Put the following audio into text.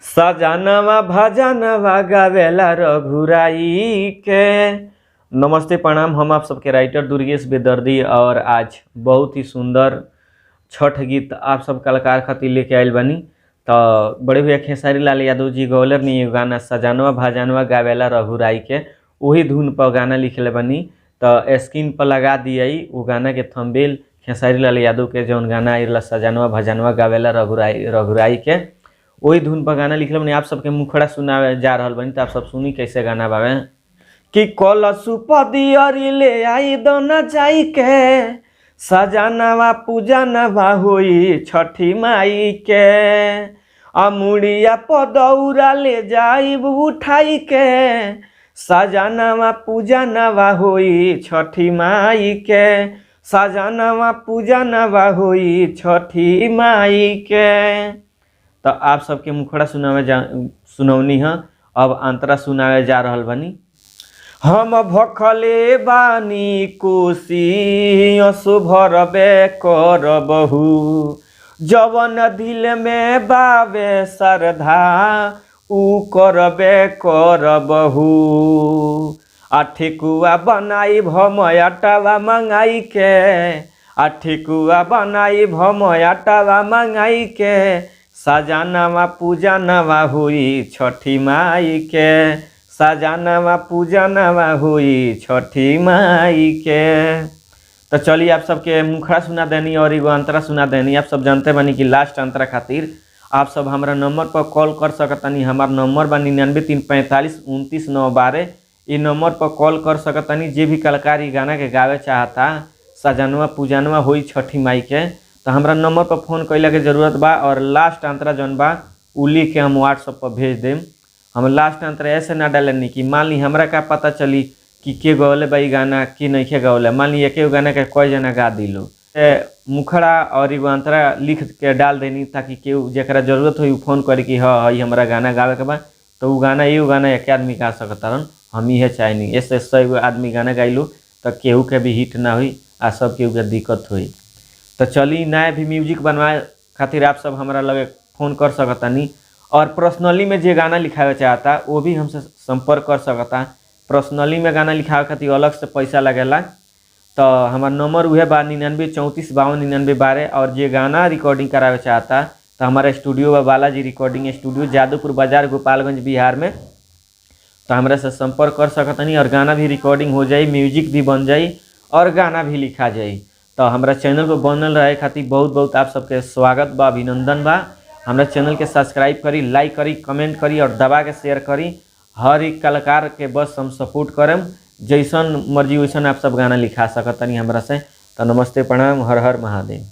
सजनवा भजनवा गावेला रघुराई के। नमस्ते, प्रणाम। हम आप सबके राइटर दुर्गेश बेदर्दी और आज बहुत ही सुंदर छठ गीत आप सब कलाकार खातिर लेके आइल बानी। तो बड़े भैया खेसारी लाल यादव जी गौलर नी एगो गाना सजनवा भजनवा गावेला रघुराई के, वही धुन पर गाना लिखले बानी। तो स्क्रीन पर लगा दियाई वो गाना के थंबनेल, खेसारी लाल यादव के जौन गाना आइला सजनवा भजनवा गावेला रघुराई रघुराई के, वही धुन पर गाना लिखले बानी। आप सबके मुखड़ा सुनावे जा रहल बानी, तो आप सब सुनी कैसे गाना बावे कि कलसु पदियरी ले आई दोना जाई के, सजनवा पूजनवा होई छठी माई के, अमुड़िया पदौरा ले जाइब उठाई के, सजनवा पूजनवा होई छठी माई के, सजनवा पूजनवा होई छठी माई के। तो आप सबके मुखड़ा सुनावे जा सुनौनी है, अब अंतरा सुनावे जा रहल बानी। हम भखले बानी कोसी असु भरबे करबहु, जवन दिल में बावे श्रद्धा उ करबे करबहु, आ ठेकुआ बनाई भम आटावा मंगाई के, आ ठेकुआ बनाई भम आटावा मंगाई के, सजनवा पूजनवा हुई छठी माई के, सजनवा पूजनवा हुई छठी माई के। तो चलिए आप सबके मुखड़ा सुना देनी और एगो अंतरा सुना देनी। आप सब जानते बानी कि लास्ट अंतरा खातिर आप सब हमारा नंबर पर कॉल कर सकतानी। हमार नंबर बा 99 3 45 29 9 12। ये नंबर पर कॉल कर सकतानी। जे भी कलाकार ई गाना के गावे चाहता सजनवा पूजनवा होई छठी माई के, तो हमारा नंबर पर फोन कैला के जरूरत बा। और लास्ट अंतरा जौन बा उ लिख के हम व्हाट्सअप पर भेज देम। हम लास्ट अंतरा ऐसे ना डालनी कि मान ली हमरा का पता चली कि के गौले बा ई गाना के नइखे गौले, मान ली एके गाना के कई जना गा दिलो, ए मुखड़ा और एगो अंतरा लिख के डाल देनी ताकि केहू जेकरा जरूरत होई उ फोन करी कि हाँ हई हमरा गाना गावे के बा, तो उ गाना एगो गाना एके आदमी गा सकतारन। हम इहे चाहनी ऐसे 100 गो आदमी गाना गाइलू तो केहू के भी हिट ना हुई आ सब केहू के दिक्कत हुई। तो चली नया भी म्यूजिक बनवाए खातिर आप सब हमरा लगे फोन कर सकतानी। और पर्सनली में जे गाना लिखावे चाहता वो भी हमसे संपर्क कर सकता। पर्सनली में गाना लिखावे खातिर अलग से पैसा लगेला। तो हमार नंबर उहे बा 99 34 52 99 12। और जे गाना रिकॉर्डिंग करावे चाहता तो हमारा स्टूडियो बा बालाजी रिकॉर्डिंग स्टूडियो, जादवपुर बाजार, गोपालगंज, बिहार में। तो हमरा से संपर्क कर सकतनी और गाना भी रिकॉर्डिंग हो जाई, म्यूजिक भी बन जाई और गाना भी लिखा जाई। तो हमारा चैनल पर बनल रहे खातिर बहुत बहुत आप सबके स्वागत बा, अभिनंदन बा। हमारा चैनल के सब्सक्राइब करी, लाइक करी, कमेंट करी और दबा के शेयर करी। हर एक कलाकार के बस हम सपोर्ट करम, जैसन मर्जी वैसन आप सब गाना लिखा सकतनी हमरा से। तो नमस्ते, प्रणाम, हर हर महादेव।